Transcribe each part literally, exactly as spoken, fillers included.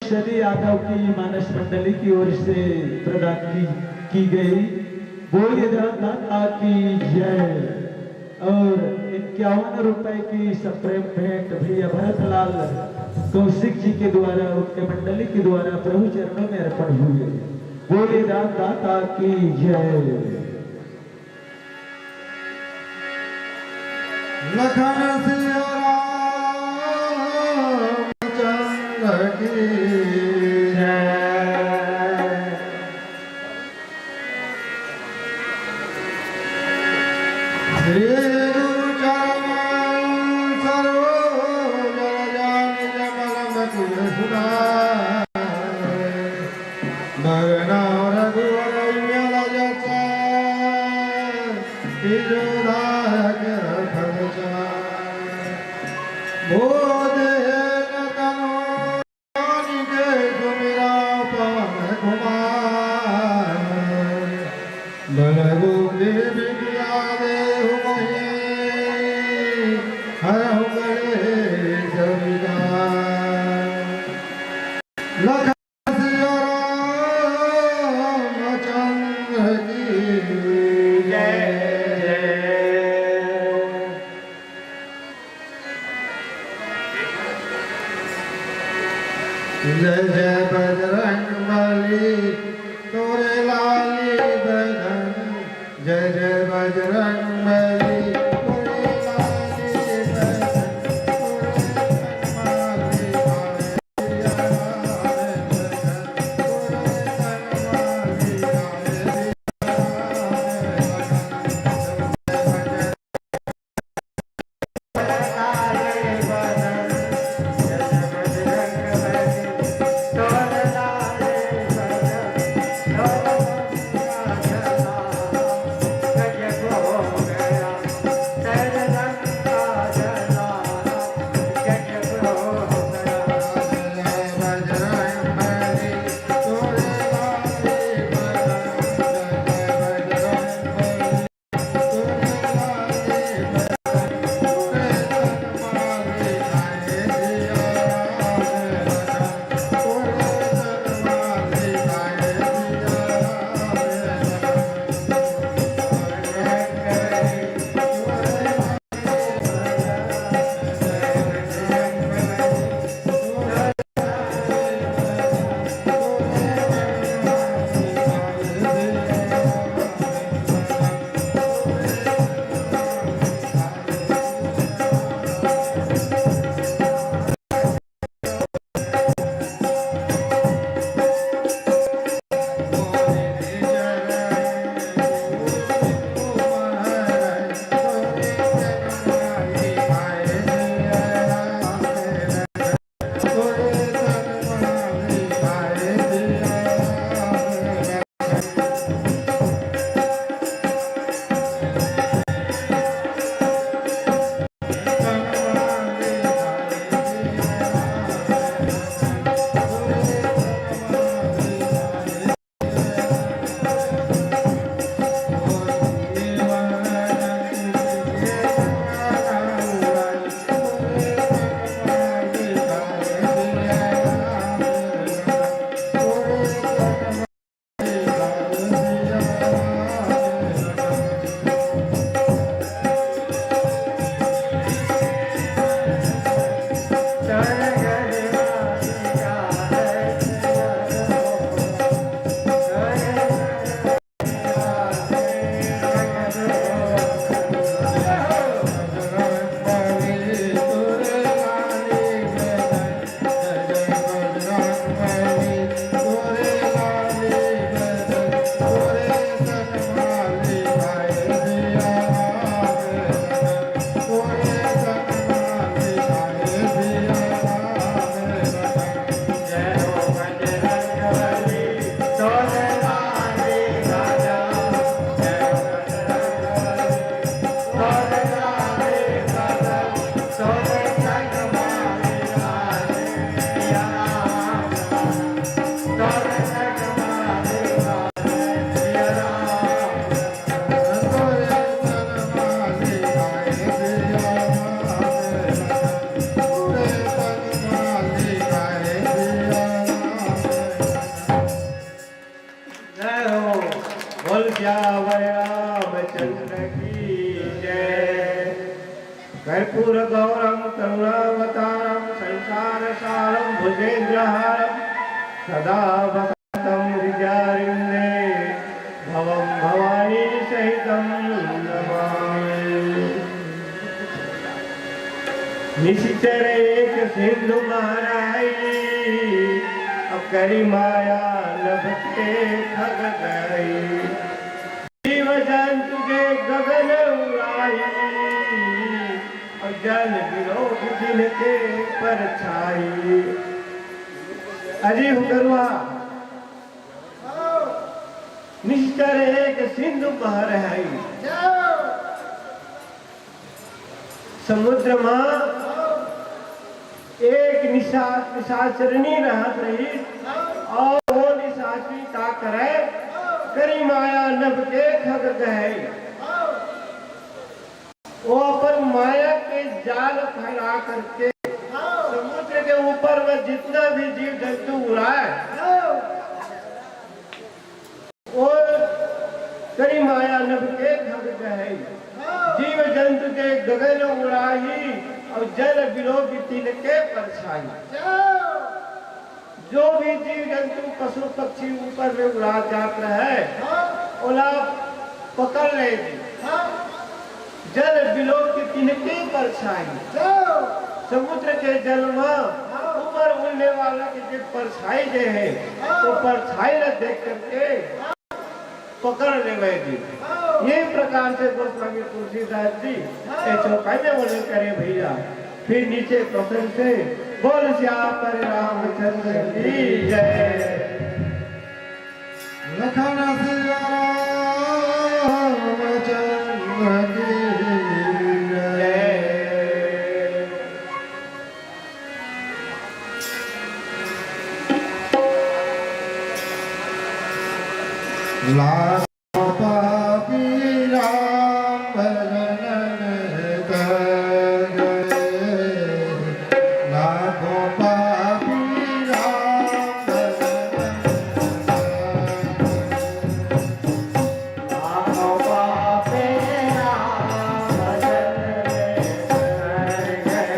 शनि यादव की मानस मंडली की ओर से प्रदान की, की गई। बोलिए धर्मदाता की जय। और इक्यावन रुपए की सप्रेम भेंट भैया भरतलाल कौशिक जी के द्वारा, उनके मंडली के द्वारा प्रभु चरणों में अर्पण हुए। बोलिए धर्मदाता की जय। लखन सिया रामचंद्र की जय। श्री गुरु चरण सरोज रज निज मल मति सुधार। बरनउँ रघुवर विमल जस, तिजो दायक फल चार। बोधे न तनु जानिके सुमिरा पवन कुमार। बल गुण विद्या देहु महि, हरहु कलेस विकार। लखन सिया रामचंद्र की जय। जय जय बजरंग बली, तोरे लाली बदन। जय जय बजरंग बली, तोरे लाली बदन। तोरे संग मारे आए सिया राम बदन। तोरे संग मारे आए सिया राम बदन। कर्पूरगौरं करुणावतारं संसारसारं भुजगेन्द्रहारं सदा वसन्तं हृदयारविन्दे भवं भवानी सहितं नमामि। निशिचर एक सिंधु महरहई, अब करी माया नभ के खग गई। जीव जंतु के गगन उड़ाई, और जल बिलोक तिनके परछाई। अजी हुकरुआ, निश्चर एक सिंधु महरहई। समुद्र मा एक निशा-, निशाचरनी रहत रहिस, और वो निशाचरनी का करे, करी माया नभ के खग गए। वो अपन माया के जाल फैला करके समुद्र के ऊपर में जितना भी जीव जंतु उड़ाए, वो करी माया नभ के खग गए। जीव जंतु के गगन उड़ाही, और जल बिलोक तिनके परछाई। जो भी जीव जंतु पशु पक्षी ऊपर में उड़ा जात रहे, ओला पकड़ ले जी। जल बिलोक तिनके परछाई। समुद्र के जल में ऊपर उड़ने वाला के जो परछाई जे है, वो परछाई ला देख करके पकड़ लेवे जी। ये प्रकार से गोस्वामी तुलसीदास जी ये चौपाई में वर्णन करे भैया। फिर नीचे कौशल से बोल सियावर रामचंद्र की जय। लखन सिया रामचंद्र की जय। लाल पापी राम भजन में कर गए, लाखों पापी राम भजन में कर गए, लाखों पापी राम भजन में कर गए।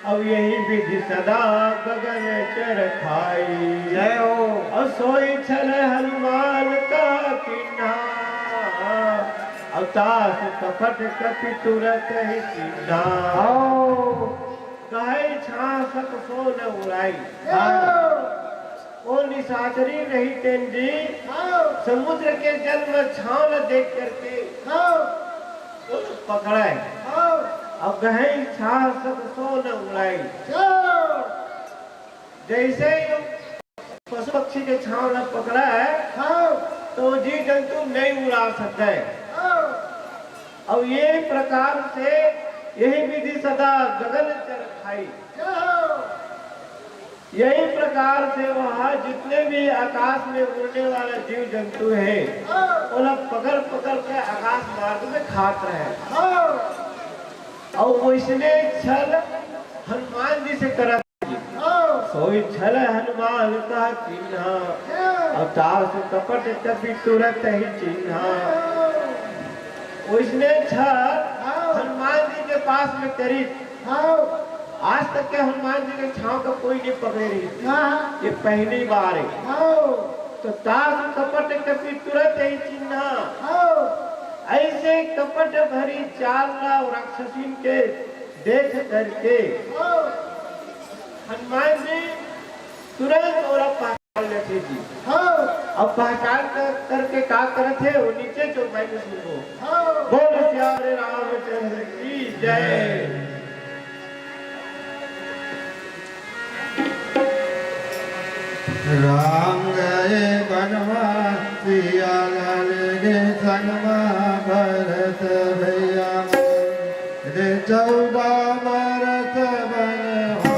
अब यही विधि सदा गगन चरखाई। जय हो। अब सोई छल हनुमान का किन्हा, अब तास कपट कपि तुरत ही चिन्हा। आओ। कहै छांह सक सो न उड़ाई। जय हो। वो निशाचरी रही तेन जी, हाँ। समुद्र के जल में छांव ल देख करके, हाँ। वो पकड़ा है। हाँ। अब कहै छांह सक सो न उड़ाई। हाँ। जैसे ही वो पशु पक्षी के छांव ल पकड़ा है, हाँ। तो जीव जंतु नहीं उड़ा सकता है। हाँ। अब ये प्रकार से यही विधि सदा गगन चरखाई। हाँ। यही प्रकार से वह जितने भी आकाश में उड़ने वाला जीव जंतु है, हाँ। ओला पकड़ पकड़ के आकाश मार्ग में खात रहे। हाँ। और वैसने छल हनुमान जी से करत। हाँ। सोई छल हनुमान का किन्हा, हाँ। अब तास कपट कपि तुरत ही चिन्हा। हाँ। वैसने छल हाँ। हनुमान जी के पास में करी। हाँ। आज तक के हनुमान जी के छांव का कोई नहीं पकड़े रही थी। हाँ। ये पहली बार है। हाँ। तो तास कपट कपि तुरत ही चिन्हा। हाँ। ऐसे कपट भरी चाल ला राक्षसीन के देख करके हाँ। हनुमान जी तुरंत ओला पहचान लेथे जी। हाँ। अब पहचान कर, करके का करत हे, वो नीचे चौपाई में सुनबो। हाँ। बोल सियावर रामचंद्र की जय। राम गए बनवास, सिया लाल गे संग मा भरत भैया। रे चौदह बरस बनवास,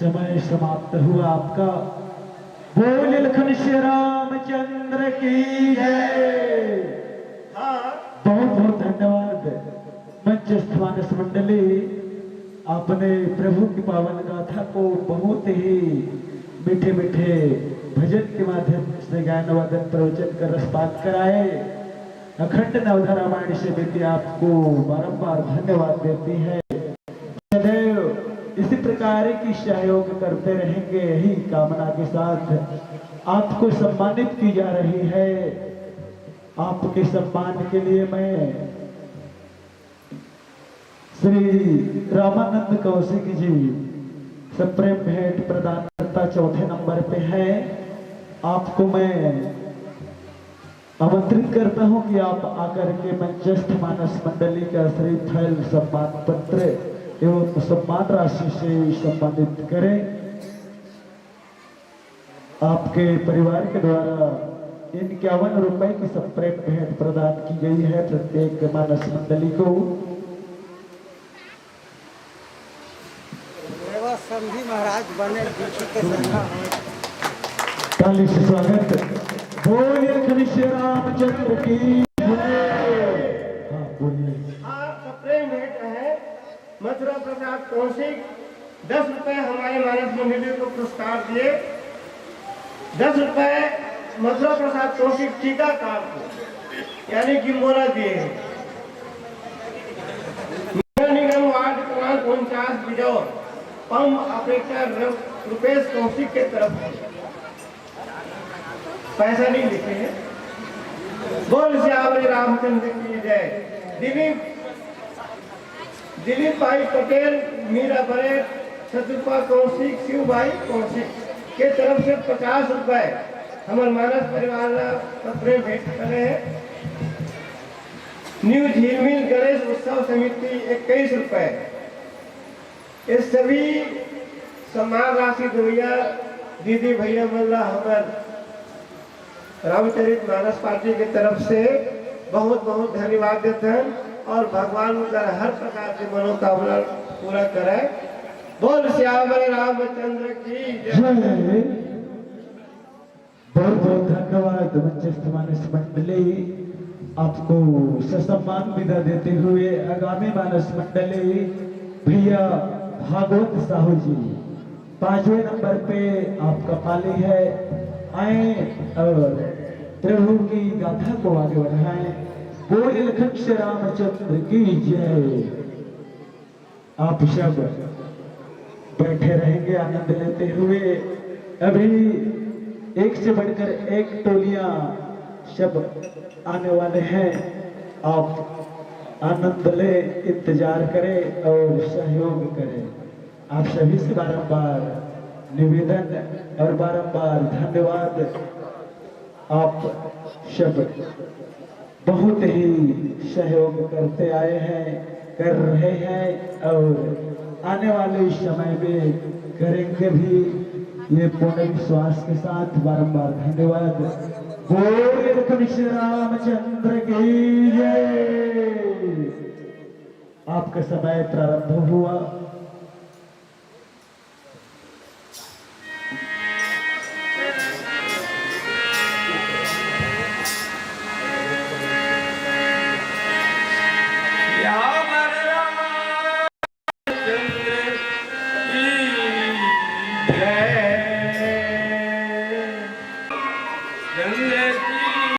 समय समाप्त हुआ आपका। बोल लखन श्री रामचंद्र की जय। हाँ। बहुत बहुत धन्यवाद मंचस्थ मानस मंडली, आपने प्रभु की पावन गाथा को बहुत ही मीठे मीठे भजन के माध्यम से गायन वादन प्रवचन कर रसपान कराए। अखंड नवधा रामायण समिति आपको बारंबार धन्यवाद देती है। सदैव इसी प्रकार की सहयोग करते रहेंगे, यही कामना के साथ आपको सम्मानित की जा रही है। आपके सम्मान के लिए मैं श्री रामानंद कौशिक जी सप्रेम भेंट प्रदान करता चौथे नंबर पे है। आपको मैं आमंत्रित करता हूं कि आप आकर के मंचस्थ मानस मंडली का श्रीफल, सम्मान पत्र एवं सम्मान राशि से सम्मानित करें। आपके परिवार के द्वारा इक्यावन रुपए की सप्रेम भेंट प्रदान की गई है प्रत्येक मानस मंडली को। संधि महाराज बने दीक्षित के संघा हो। ताली से स्वागत। बोलिए लखन श्री रामचंद्र की जय। हाँ, बोलिए। आप सप्रेम भेंट है मथुरा प्रसाद कौशिक, दस रुपए हमारे मानस मंडली को पुरस्कार दिए, दस रुपए मथुरा प्रसाद कौशिक टीकाकार को, यानी कि मोरा दिए हैं। नगर निगम वार्ड क्रमांक उनचास बिजौर, पंप ऑपरेटर रु-, रुपेश कौशिक के तरफ से। पैसा नहीं लिखे हैं। बोल सियावर रामचंद्र की जय। दिलीप, दिलीप भाई पटेल, मीरा बरेट, शत्रुपा कौशिक, शिव भाई कौशिक के तरफ से पचास रुपए हमर मानस परिवार ला सप्रेम भेंट करे हैं। न्यू झिलमिल गणेश उत्सव समिति इक्कीस रुपए। ये सभी सम्मान राशि देवइया दीदी भैया मन ला हमर रामचरित मानस पार्टी के तरफ से बहुत बहुत धन्यवाद देथन और भगवान उनकर हर प्रकार के मनोकामना पूरा करे। बोल सियावर रामचंद्र की जय। जय। बहुत बहुत धन्यवाद मंचस्थ मानस मंडली। आपको ससम्मान विदा देते हुए आगामी मानस मंडली भैया भागवत साहू जी, पांचवें नंबर पे आपका पाली है, आए और प्रभु की गाथा को आगे बढ़ाएं। बोल लखन श्री रामचंद्र की जय। आप सब बैठे रहेंगे आनंद लेते हुए। अभी एक से बढ़कर एक टोलियां सब आने वाले हैं। आप आनंद लें, इंतजार करें और सहयोग करें। आप सभी से बारंबार निवेदन और बारंबार धन्यवाद। आप सब बहुत ही सहयोग करते आए हैं, कर रहे हैं और आने वाले समय में करेंगे भी, ये पूर्ण विश्वास के साथ बारंबार धन्यवाद। बोल लखन श्री रामचंद्र की जय। आपका समय प्रारंभ हुआ।